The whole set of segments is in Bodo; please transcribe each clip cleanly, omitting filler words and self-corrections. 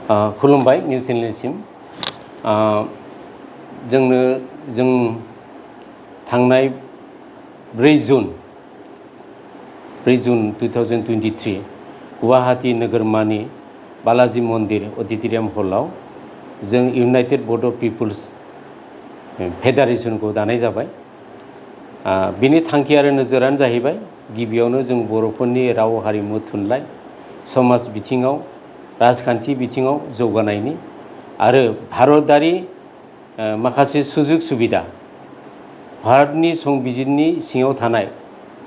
खुलुमबाय निउस चेनेलसिम जों थांनाय 4 जुन 2023 गुवाहाटी नोगोरमानि बालाजी मन्दिर अडिटोरियाम हलाव जों इउनाइटेड बड' पिपल्स फेडारेशनखौ दानाय जाबाय। बिनि थांखि आरो नोजोरानो जाहैबाय गिबियावनो जों बर'फोरनि राव हारिमु थुनलाइ समाज बिथिङाव राजखान्थि बिथिङाव जौगानायनि आरो भारतारि माखासे सुजुग सुबिदा भारतनि संबिजिरनि सिङाव थानाय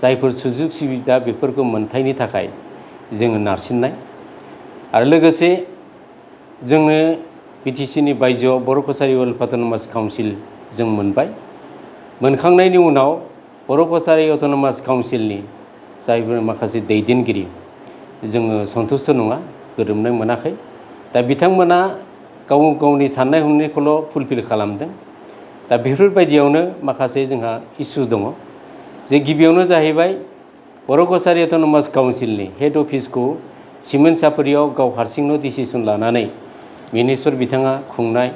जायफोर सुजुग सुबिदा बेफोरखौ मोनथायनि थाखाय जोङो नारसिननाय आरो लोगोसे जोङो बिटिसिनि बायजोआव बर' कसारी वेलफेयार अट'नमास काउन्सिल जों मोनबाय। मोनखांनायनि उनाव बर' कसारी अट'नमास काउन्सिलनि जायफोर माखासे दैदेनगिरि जोङो सन्तुष्ट नङा, गोरोबनाय मोनाखै। दा बिथांमोना गावनि साननाय हनायखौल' फुलफिल खालामदों। दा बेफोरबायदियावनो माखासे जोंहा इसु दङ। जे गिबियावनो जाहैबाय बर' कसारी अट'नमास काउन्सिलनि हेड अफिसखौ सिमेन्ट सापरियाव गाव हारसिंनो डिसिसन लानानै मिनिस्टार बिथाङा खुंनाय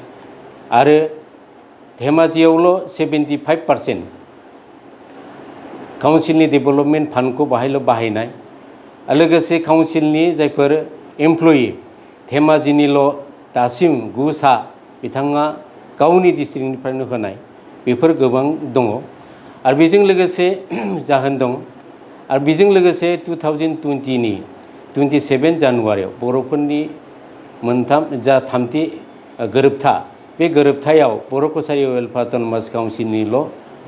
आरो धेमाजियावल' 75% काउन्सिलनि डेभेलपमेन्ट फान्डखौ बाहायल' बाहायनाय आरो लोगोसे काउन्सिलनि जायफोर एमप्लयि धेमाजिनिल' दासिम 9 बिथाङा गावनि डिस्ट्रिक्टनिफ्रायनो होनाय बेफोर गोबां दङ आरो बेजों लोगोसे जाहोन दं। आरो बेजों लोगोसे 2020नि 27 जानुवारियाव बर'फोरनि थामथि गोरोबथा बे गोरोबथायाव बर' कसारी वेलफेयार अट'नमास काउन्सिलनिल'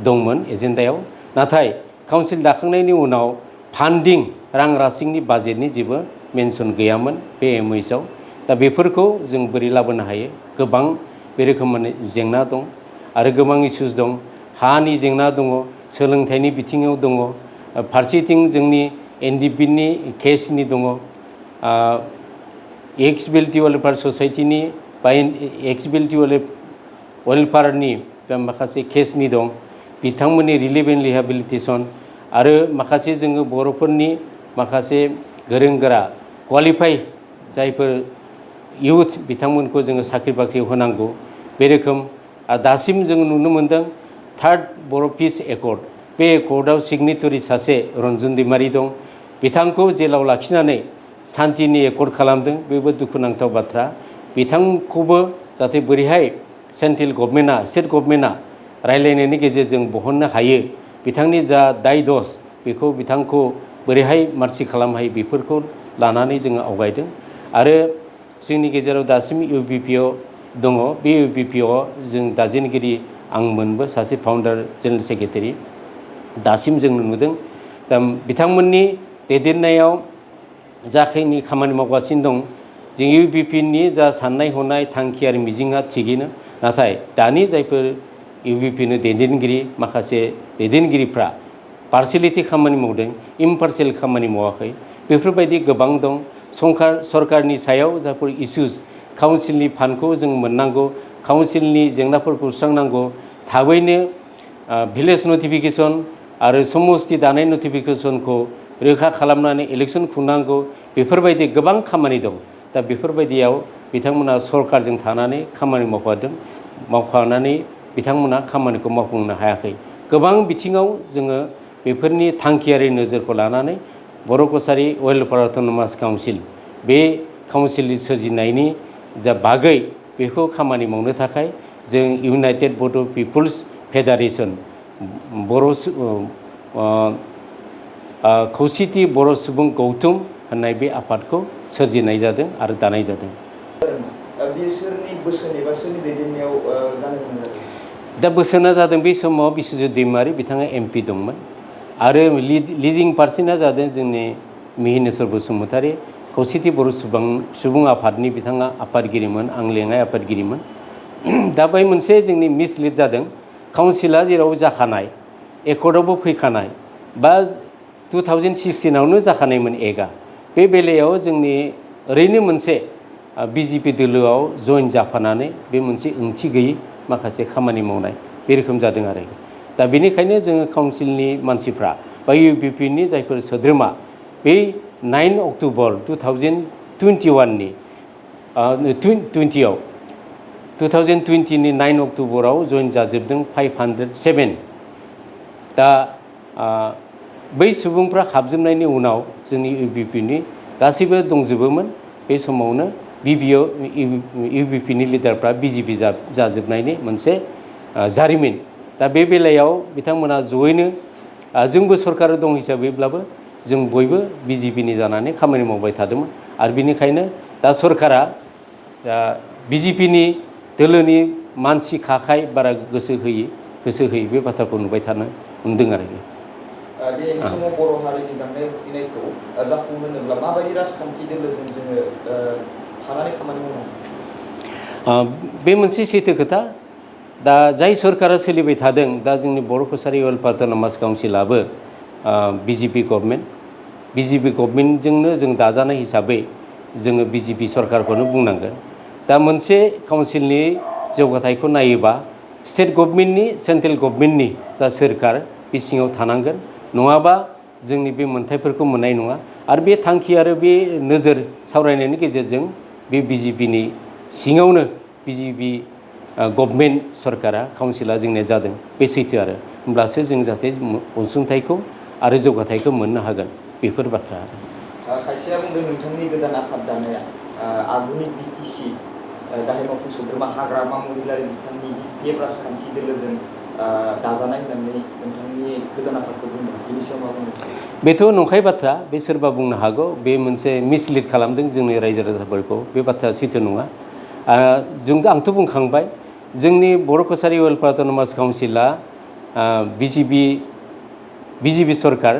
दंमोन एजेन्डायाव। नाथाय काउन्सिल दाखांनायनि उनाव फान्डिं रां राशिंनि बाजेटनि जेबो मेनसन गैयामोन बे एमओएसआव। दा बेफोरखौ जों बोरै लाबोनो हायो? गोबां बे रोखोमनि जेंना दं आरो गोबां इस्युस दं। हानि जेंना दङ, सोलोंथाइनि बिथिङाव दङ, फारसेथिं जोंनि एनडिपिनि केसनि दङ, एक्सबिलिटि वेलफेयार ससाइटिनि बा एक्सबिलिटि वेलफेयारनि माखासे केसनि दं, बिथांमोननि रिलिफ एन्ड रिहेबिलिटेसन आरो माखासे जोङो बर'फोरनि माखासे गोरों गोरा क्वालिफाइ जायफोर इउथ बिथांमोनखौ जोङो साख्रि बाख्रियाव होनांगौ बे रोखोम। दासिम जों नुनो मोन्दों 3rd बर' पिस एकर्ड बे एकर्डआव सिगनेटरि सासे रन्जन दैमारि दं। बिथांखौ जेलाव लाखिनानै सान्तिनि एकर्ड खालामदों, बेबो दुखुनांथाव बाथ्रा। बिथांखौबो जाहाथे बोरैहाय सेन्ट्रेल गभर्नमेन्टआ स्टेट गभर्नमेन्टआ रायलायनायनि गेजेरजों बहननो हायो, बिथांनि जा दाय दस बेखौ बिथांखौ बोरैहाय मार्सि खालामनो हायो बेफोरखौ लानानै जोङो आवगायदों। आरो जोंनि गेजेराव दासिम इउपिपिअ दङ। बे इउपिपिअ जों दाजेनगिरि आंमोनबो सासे फाउन्डार जेनेरेल सेक्रेटारि दासिम जों नुदों। दा बिथांमोननि दैदेननायाव जाखिनि खामानि मावगासिनो दं, जों इउपिपिनि जा साननाय हनाय थांखि आरो मिजिङा थिगैनो, नाथाय दानि जायफोर इउपिपिनि दैदेनगिरि माखासे दैदेनगिरिफ्रा पार्सियेलिटि खामानि मावदों, इम्पार्सियेल खामानि मावाखै, बेफोरबायदि गोबां दं। सरकारनि सायाव जायफोर इस्युस काउन्सिलनि फान्डखौ जों मोननांगौ, काउन्सिलनि जेंनाफोरखौ सुस्रांनांगौ, थाबैनो भिलेज नटिफिकेसन आरो समस्ति दानाय नटिफिकेसनखौ रोखा खालामनानै इलेक्सन खुंनांगौ, बेफोरबायदि गोबां खामानि दं। दा बेफोरबायदियाव बिथांमोना सरकारजों थानानै खामानि मावफानानै बिथांमोना खामानिखौ मावफुंनो हायाखै। गोबां बिथिङाव जोङो बेफोरनि थांखियारि नोजोरखौ लानानै बर' कसारी वेलफेयार अट'नमास काउन्सिल बे काउन्सिलनि सोरजिनायनि जा बागै बेखौ खामानि मावनो थाखाय जों इउनाइटेड बड' पिपल्स फेडारेशन खौसेथि बर' सुबुं गौथुम होननाय बे आफादखौ सोरजिनाय जादों आरो दानाय जादों। बिसोरनि बोसोन एबा सोरनि दैदेननायाव जानो गोनां जादों? दा बोसोना जादों बे समाव बिस्वजित दैमारि बिथाङा एमपि दंमोन आरो लिडिं पार्सना जादों जोंनि मिहिनेश्वर बसुमतारी खौसेथि बर' सुबुं आफादनि बिथाङा आफादगिरिमोन, आं लेङाइ आफादगिरिमोन। दा बै मोनसे जोंनि मिसलिड जादों। काउन्सिला जेराव जाखानाय एकर्डआवबो फैखानाय बा 2016आवनो जाखानायमोन एकआ, बे बेलायाव जोंनि ओरैनो मोनसे बिजेपि दोलोआव जइन जाफानानै बे मोनसे ओंथि गैयै माखासे खामानि मावनाय बे रोखोम जादों आरो। दा बेनिखायनो जोङो काउन्सिलनि मानसिफ्रा बा इउपिपिनि जायफोर सोद्रोमा बै 9 अक्ट'बर 2021नि 2020 2020 9 अक्ट'बराव जइन जाजोबदों 507 दा बै सुबुंफ्रा हाबजोबनायनि उनाव जोंनि इउबिपिनि गासैबो दंजोबोमोन बे समावनो इउबिपिनि लिडारफ्रा बिजेपि जाजोबनायनि मोनसे जारिमिन दा बे बेलायाव बिथांमोना जयैनो जोंबो सरकार दं हिसाबैब्लाबो जों बयबो बिजेपिनि जानानै खामानि मावबाय थादोंमोन आरो बिनिखायनो दा सरकारा बिजेपिनि दोलोनि मानसि खाखाय बारा गोसो होयै बे बाथ्राखौ नुबाय थानो मोनदों आरोखि दिनैनि समाव बर' हारिनि गांनाय उखैनायखौ जाफुंहोनोब्ला माबायदि राजखान्थि दोलोजों जोङो थानानै खामानि मावनांगौ बे मोनसे सैथो खोथा दा जाय सरकारा सोलिबाय थादों दा जोंनि बर' कसारि वेलफेयार अट'नमास काउन्सिलाबो बिजेपि गभर्नमेन्टजोंनो जों दाजानाय हिसाबै जोङो बिजेपि सरकारखौनो बुंनांगोन दा मोनसे काउन्सिलनि जौगाथायखौ नायोबा स्टेट गभर्नमेन्टनि सेन्ट्रेल गभर्नमेन्टनि जा सोरखार बे सिङाव थानांगोन नङाबा जोंनि बे मोन्थायफोरखौ मोननाय नङा आरो बे थांखि आरो बे नोजोर सावरायनायनि गेजेरजों बे बिजेपिनि सिङावनो बिजेपि गभर्नमेन्ट सरकारा काउन्सिला जोंनिया जादों बे सैथो आरो होमब्लासो जों जाहाथे अनसुंथाइखौ आरो जौगाथायखौ मोननो हागोन बेफोर बाथ्रा खायसेया बुंदों नोंथांनि गोदान आफाद दानाया आधुनिक बिटिसि गाहाय मावफुं सोद्रोमा हाग्रामा महिलारि बिथांनि बे राजखान्थि दोलोजों दाजानाय होननानै नोंथांनि गोदान आफादखौ बुंदों बेनि सायाव मा बुंदों बेथ' नंखाय बाथ्रा बे सोरबा बुंनो हागौ बे मोनसे मिसलिड खालामदों जोंनि रायजो राजाफोरखौ बे बाथ्राया सैथो नङा आंथ' बुंखांबाय जोंनि बर' कसारि वेलफेयार अट'नमास काउन्सिला बिजेपि सरकार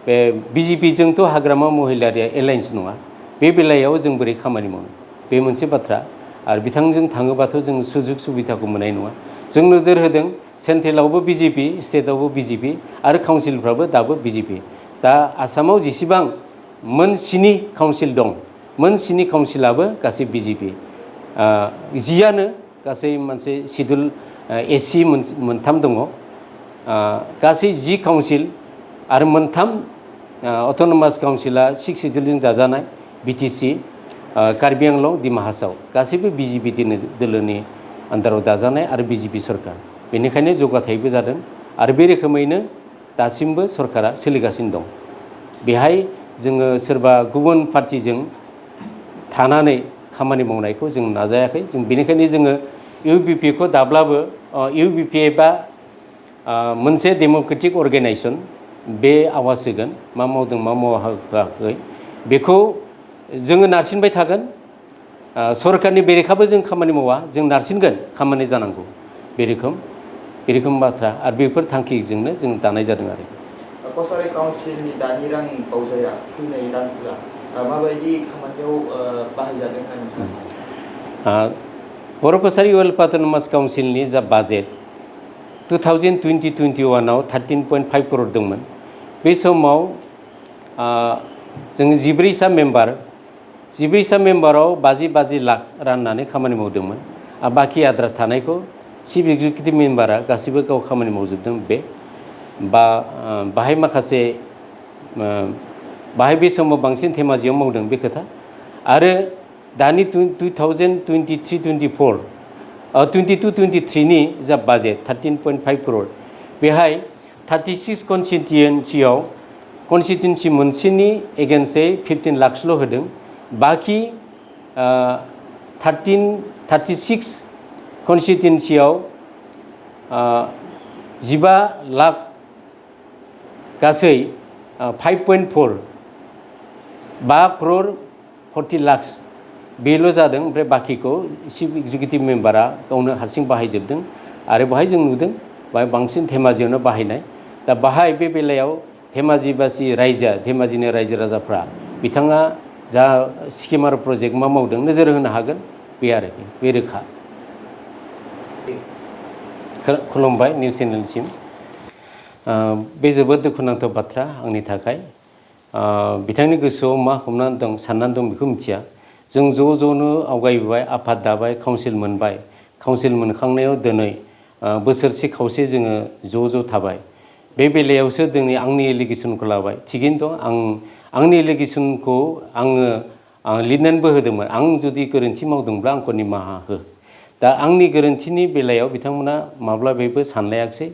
बे बिजेपिजोंथ' हाग्रामा महिलारिया एलायन्स नङा बे बेलायाव जों बोरै खामानि मावनो बे मोनसे बाथ्रा आरो बिथांजों थाङोबाथ' जों सुजुग सुबिदाखौ मोननाय नङा जों नोजोर होदों सेन्ट्रेलावबो बिजेपि स्टेटआवबो बिजेपि आरो काउन्सिलफ्राबो दाबो बिजेपि दा आसामाव जेसेबां मोन 7 काउन्सिल दं मोन 7 काउन्सिलाबो गासै बिजेपि 10आनो गासै मोनसे सिडुल एससि मोनथाम दङ गासै 10 काउन्सिल आरो मोनथाम अट'नमास काउन्सिला 6 सिडुलजों दाजानाय बिटिसि कार्बि आंलं डिमा हासाव गासैबो बिजेपि दोलोनि आन्दाराव दाजानाय आरो बिजेपि सरकार बेनिखायनो जौगाथायबो जादों आरो बे रोखोमैनो दासिमबो सरकारा सोलिगासिनो दं बेहाय जोङो सोरबा गुबुन पार्टिजों थानानै खामानि मावनायखौ जों नाजायाखै जों बेनिखायनो जोङो इउबिपिखौ दाब्लाबो इउबिपि एबा मोनसे डेम'क्रेटिक अर्गेनाइजेसन बे आवाज होगोन मा मावदों मा मावाखै बेखौ जोङो नारसिनबाय थागोन सरकारनि बेरेखाबो जों खामानि मावा जों नारसिनगोन खामानि जानांगौ बे रोखोम बाथ्रा आरो बेफोर थांखिजोंनो जों दानाय जादों आरो कसारि काउन्सिलनि दानि रां बावजाया फैनाय रांफोरा माबायदि खामानियाव बाहायजादों होननानै बर' कसारि वेलफेयार अट'नमास काउन्सिलनि जा बाजेट 2020-21आव 13.5 करोड़ दंमोन बे समाव जों 14 मेम्बाराव 50 लाख राननानै खामानि मावदोंमोन आरो बाखि आद्रा थानायखौ चिफ एक्जिकिउटिभ मेम्बारा गासिबो गाव खामानि मावजोबदों बाहाय माखासे बे समाव बांसिन धेमाजियाव मावदों बे खोथा आरो दानि 2023-24 22-23नि जा बाजेट 13.5 करोड़ बेहाय 36 कनस्टिटुयेन्सि मोनसेनि एगेन्स्टै 15 लाखसल' होदों बाखि 36 कनस्टिटुयेन्सियाव 15 लाख गासै 5.4 करोड़ 40 लाख बेल' जादों ओमफ्राय बाखिखौ चिफ एक्जिकिउटिभ मेम्बारा गावनो हारसिं बाहायजोबदों आरो बाहाय जों नुदों बाहाय बांसिन धेमाजियावनो बाहायनाय दा बाहाय बे बेलायाव धेमाजिनि रायजो राजाफ्रा बिथाङा जा स्किम आरो प्रजेक्ट मा मावदों नोजोर होनो हागोन बे आरोखि बे रोखा खुलुमबाय निउस चेनेलसिम बे जोबोद दुखुनांथाव बाथ्रा आंनि थाखाय बिथांनि गोसोआव मा हमनानै दं साननानै दं बेखौ मिथिया जों ज'नो आवगायबोबाय आफाद दाबाय काउन्सिल मोनबाय काउन्सिल मोनखांनायाव दिनै बोसोरसे खावसे जोङो ज' थाबाय बे बेलायावसो दिनै आंनि एलिगेसनखौ लाबाय थिगैनो दं आंनि एलिगेसनखौ आङो आं लिरनानैबो होदोंमोन आं जुदि गोरोन्थि मावदोंब्ला आंखौ निमाहा हो दा आंनि गोरोन्थिनि बेलायाव बिथांमोना माब्लाबाबो सानलायाखिसै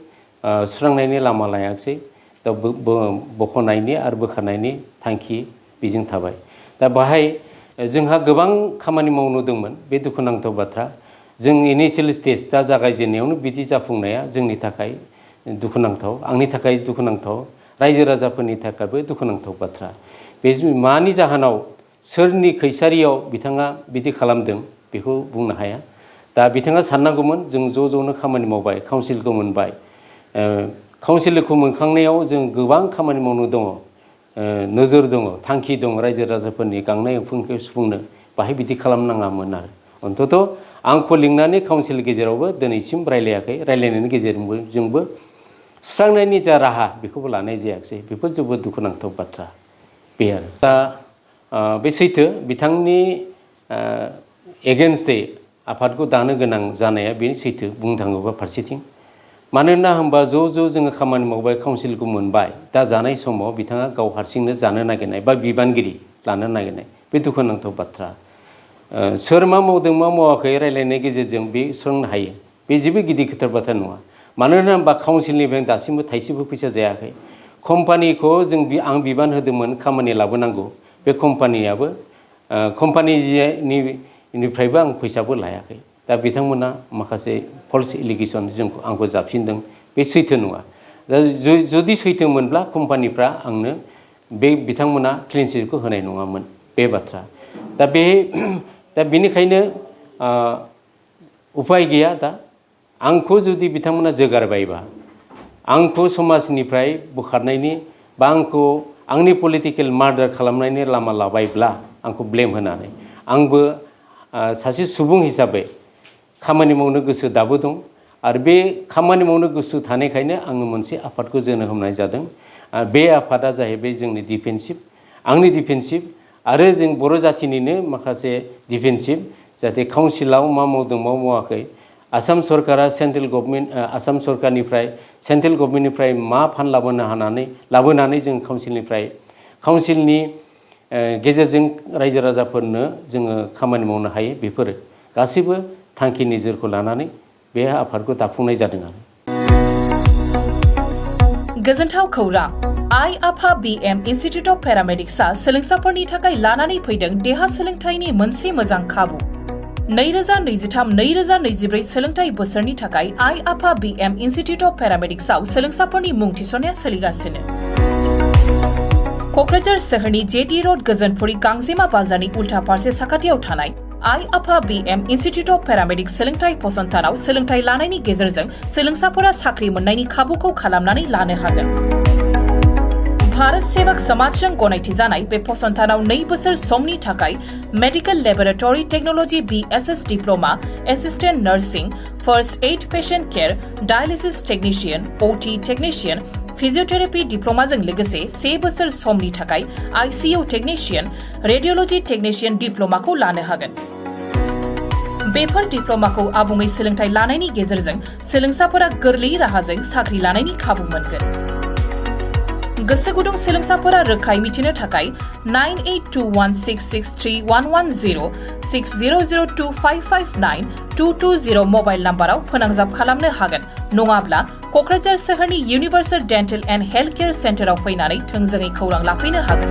सुस्रांनायनि लामा लायाखिसै दा बख'नायनि आरो बोखारनायनि थांखि बेजों थाबाय दा बाहाय जोंहा गोबां खामानि मावनो दंमोन बे दुखुनांथाव बाथ्रा जों इनिशियेल स्टेज दा जागायजेननायावनो बिदि जाफुंनाया जोंनि थाखाय दुखुनांथाव आंनि थाखाय दुखुनांथाव रायजो राजाफोरनि थाखायबो दुखुनांथाव बाथ्रा बे मानि जाहोनाव सोरनि खैसारियाव बिथाङा बिदि खालामदों बेखौ बुंनो हाया दा बिथाङा साननांगौमोन जों ज'नो खामानि मावबाय काउन्सिलखौ मोनबाय काउन्सिलखौ मोनखांनायाव जों गोबां खामानि मावनो दङ नोजोर दङ थांखि दङ रायजो राजाफोरनि गांनाय उखैनायखौ सुफुंनो बाहाय बिदि खालामनाङामोन आरो अन्तत आंखौ लिंनानै काउन्सिल गेजेरावबो दिनैसिम रायलायाखै रायलायनायनि गेजेरजोंबो सुस्रांनायनि जा राहा बेखौबो लानाय जायाखिसै बेफोर जोबोद दुखुनांथाव बाथ्रा बे आरो दा बे सैथो बिथांनि एगेन्स्टै आफादखौ दानो गोनां जानाया बे सैथो बुंनो थाङोबा फारसेथिं मानोना होनबा ज' जोङो खामानि मावबाय काउन्सिलखौ मोनबाय दा जानाय समाव बिथाङा गाव हारसिंनो जानो नागिरनाय बा बिबानगिरि लानो नागिरनाय बे दुखुनांथाव बाथ्रा सोर मा मावदों मा मावाखै रायलायनायनि गेजेरजों बे सुस्रांनो हायो बे जेबो गिदिर खोथार बाथ्रा नङा मानोना होनबा काउन्सिलनिफ्राय दासिमबो थाइसेबो फैसा जायाखै कम्पानिखौ आं बिबान होदोंमोन खामानि लाबोनांगौ बे कम्पानियाबो कम्पानिनिफ्रायबो आं फैसाबो लायाखै दा बिथांमोना माखासे फल्स एलिगेसन आंखौ जाबसिनदों बे सैथो नङा दा जुदि सैथोमोनब्ला कम्पानिफ्रा आंनो बे बिथांमोना क्लिन चिटखौ होनाय नङामोन बे बाथ्रा दा बेनिखायनो उपाय गैया दा आंखौ जुदि बिथांमोना जोगारबायबा आंखौ समाजनिफ्राय बोखारनायनि बा आंखौ आंनि पलिटिकेल मार्डार खालामनायनि लामा लाबायब्ला आंखौ ब्लेम होनानै आंबो सासे सुबुं हिसाबै खामानि मावनो गोसो दाबो दं आरो बे खामानि मावनो गोसो थानायखायनो आङो मोनसे आफादखौ जोनोम होनाय जादों बे आफादा जाहैबाय जोंनि डिफेन्सिभ आंनि डिफेन्सिभ आरो जों बर' जाथिनिनो माखासे डिफेन्सिभ जाहाथे काउन्सिलाव मा मावदों मा मावाखै आसाम सरकारा सेन्ट्रेल गभर्नमेन्टनिफ्राय मा फान्ड लाबोनानै जों काउन्सिलनि गेजेरजों रायजो राजाफोरनो जोङो खामानि मावनो हायो बेफोरो गासैबो थांखि नोजोरखौ लानानै बे आफादखौ दाफुंनाय जादों आरो गोजोनथाव खौरां आइ आफा BM इन्स्टिट्युट अफ पेरामेडिक्सआ सोलोंसाफोरनि थाखाय लानानै फैदों देहा सोलोंथाइनि मोनसे मोजां खाबु 2023-2024 सोलोंथाइ बोसोरनि थाखाय आइ आफा BM इन्स्टिट्युट अफ पेरामेडिक्सआव सोलोंसाफोरनि मुं थिसननाया सोलिगासिनो क'क्राझार सोहोरनि जेटी रोड गोजोनपुरी गांजेमा बाजारनि उल्था फारसे साखाथियाव थानाय आइ आफा BM इन्स्टिट्युट अफ पेरामेडिक्स सोलोंथाइ फसंथानाव सोलोंथाइ लानायनि गेजेरजों सोलोंसाफोरा साख्रि मोननायनि खाबुखौ खालामनानै लानो हागोन भारत सेवक समाजजों गनायथि जानाय बे फसंथानाव 2 बोसोर समनि थाखाय medical laboratory technology BSS diploma assistant nursing first aid patient care dialysis technician OT technician physiotherapy डिप्लोमाजों लोगोसे 1 बोसोर समनि थाखाय ICU टेक्निशियन रेडियोलॉजी टेक्निशियन डिप्लोमाखौ लानो हागोन बेफोर डिप्लोमाखौ आबुङै सोलोंथाइ लानायनि गेजेरजों सोलोंसाफोरा गोरलै राहाजों साख्रि लानायनि खाबु मोनगोन गोसो गुदुं सोलोंसाफोरा रोखायै मिथिनो थाखाय 9821663110 6002559220 मबाइल नाम्बाराव फोनांजाब खालामनो हागोन नङाब्ला क'क्राझार सोहोरनि universal dental and health care सेन्टाराव फैनानै थोंजोङै खौरां लाफैनो हागोन